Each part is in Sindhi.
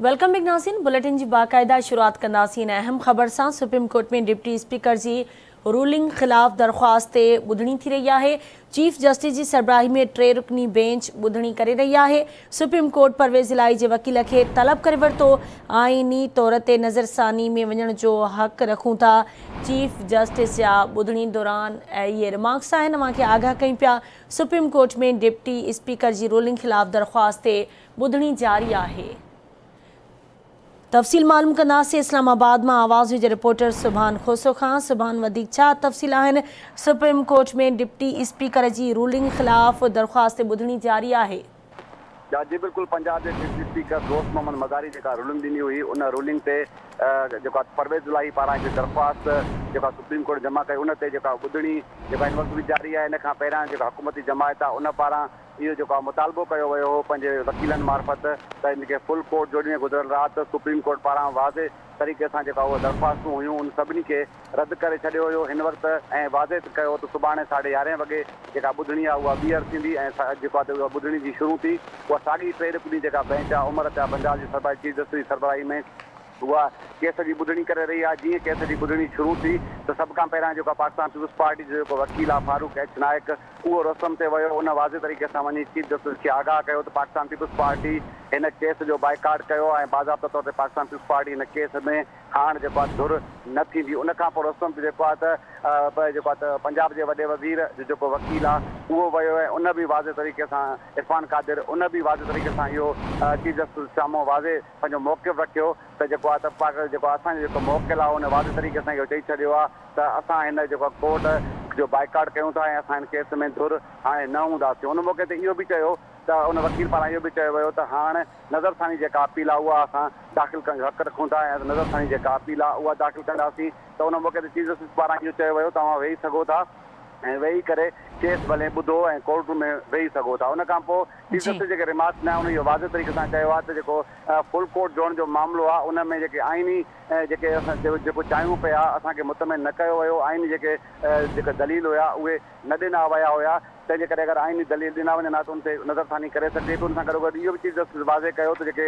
Welcome back ناظرين بليٽن جي باقاعده شروعات ڪنداسين اهم خبر سان سپريم ڪورٽ ۾ ڊپٽي اسپيڪر جي رولنگ خلاف درخواست تي ٻڌڻي ٿي رهي آهي چيف جسٽس جي سربراهي ۾ ٽي رڪني بينچ ٻڌڻي ڪري رهي آهي سپريم ڪورٽ پرويز الاهي جي وڪيل کي طلب ڪري ورتو آئيني طور تي نظرثاني ۾ وڃڻ جو حق رکون ٿا چيف جسٽس جا ٻڌڻي دوران اهي رمارڪس آهن اوهان کي آگاهه ڪيون پيا سپريم ڪورٽ ۾ ڊپٽي اسپيڪر جي رولنگ خلاف درخواست تي ٻڌڻي جاري آهي. تفصيل معلوم ڪنداسين اسلام آباد مان آواز جي رپورٽر سبحان کوسو کان. سبحان وڌيڪ ڇا تفصيل آهن؟ سپريم ڪورٽ ۾ ڊپٽي اسپيڪر جي رولنگ خلاف درخواست تي ٻڌڻي جاري آهي. جي بلڪل پنجاب جي ڊپٽي اسپيڪر دوست محمد مزاري جيڪا رولنگ ڏني هئي ان رولنگ تي جيڪا پرويز الاهي پاران هڪ درخواست جيڪا سپريم ڪورٽ جمع ڪئي ان تي جيڪا ٻڌڻي جيڪا هن وقت به جاري آهي ان کان پهريان جيڪا حڪومتي جماعت آهي ان پاران اهو جيڪو آهي مطالبو ڪيو ويو هو پنهنجي وڪيلن معرفت ته ان کي فل ڪورٽ جوڙي وڃي گذريل رات سپريم ڪورٽ پاران واضح طريقي سان جيڪا اهي درخواستون هيون ان سڀني کي رد ڪري ڇڏيو هيو هن وقت ۽ واضح ڪيو ته سڀاڻي ساڍي يارهين وڳي جيڪا ٻڌڻي آهي اها ٻيهر ٿيندي ۽ جيڪو آهي ته اها ٻڌڻي جي شروع ٿي اها ساڳي ٽي رڪني جيڪا بئنچ آهي عمر عطا بنديال جي سربراهي چيف جسٽس جي سربراهي ۾ اها ڪيس جي ٻڌڻي ڪري رهي آهي جيئن ڪيس جي ٻڌڻي شروع ٿي ته سڀ کان پهريان جيڪو پاڪستان پيپلز پارٽي جو جيڪو وڪيل آهي فاروق ايڇ نائيڪ اهو روسٽرم تي ويو ان واضح طريقي سان وڃي چيف جسٽس کي آگاهه ڪيو ته پاڪستان پيپلز پارٽي هن ڪيس جو بائيڪاٽ ڪيو آهي ۽ باضابطه طور تي پاڪستان پيپلز پارٽي هن ڪيس ۾ هاڻ جيڪو آهي ڌر نه ٿيندي ان کان پوء روسٽرم تي جيڪو آهي ته جيڪو آهي ته پنجاب جي وڏي وزير جو جيڪو وڪيل آهي اهو ويو ۽ ان به واضح طريقي سان عرفان قادر ان به واضح طريقي سان اهو چيف جسٽس سامهون واضح پنهنجو موقف رکيو ته جيڪو آهي ته پاڪ جيڪو اسان جو جيڪو موڪل آهي ان واضح طريقي سان اهو چئي ڇڏيو آهي ته اسان هن جيڪو آهي ڪورٽ جو بائيڪاٽ ڪيون ٿا ۽ اسان هن ڪيس ۾ ڌر هاڻي نه هونداسين ان موقعي تي اهو به چيو ته ان وڪيل پاران اهو به چيو ويو ته هاڻ نظرثاني جيڪا اپيل آهي اها اسان داخل ڪرڻ جو حق رکون ٿا ۽ نظرثاني جيڪا اپيل آهي اها داخل ڪنداسين ته ان موقعي تي چيف جسٽس پاران اهو چيو ويو ته اوهان ويهي سگهو ٿا ۽ ويهي ڪري ڪيس ڀلي ٻڌو ۽ ڪورٽ ۾ ويهي سگهو ٿا ان کان پوء چيف جسٽس جيڪي ريمارڪس ڏنا ان اهو واضح طريقي سان چيو آهي ته جيڪو فل ڪورٽ جوڙڻ جو معاملو آهي ان ۾ جيڪي آئيني جيڪي اسان جيڪو چاهيون پيا اسان کي مطمئن نه ڪيو ويو آئيني جيڪي جيڪي دليل هيا اهي نه ڏنا ويا هيا تنهن جي ڪري اگر آئيني دليل ڏنا وڃن ها ته ان تي نظرثاني ڪري سگهجي ٿي ان سان گڏوگڏ اهو به چيف جسٽس واضح ڪيو ته جيڪي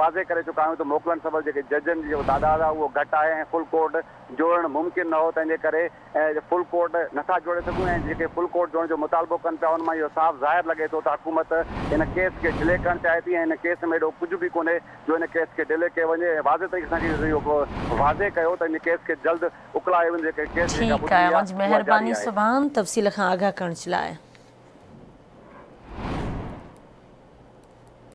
واضح ڪري چڪا آهيون ته موڪلن سبب جيڪي ججن جي جيڪو تعداد آهي اهو گهٽ آهي ۽ فل ڪورٽ جوڙڻ ممڪن نه هو تنهن جي ڪري فل ڪورٽ نٿا جوڙي سگهون ۽ جيڪي فل ڪورٽ جوڙڻ جو مطالبو ڪن پيا ان مان اهو صاف ظاهر لڳي ٿو ته حڪومت هن ڪيس کي ڊلي ڪرڻ چاهي ٿي ۽ هن ڪيس ۾ اهڙو ڪجهه به ڪونهي جو هن ڪيس کي ڊلي ڪيو وڃي ۽ واضح طريقي سان اهو واضح ڪيو ته هن ڪيس کي جلد اڪلايو ويندو جيڪي ڪيس جيڪا ٺيڪ آهي ٻڌڻي اوهان جي آهي اها جاري مهرباني آهي. سبحان تفصيل کان آگاهه ڪرڻ جي لاء.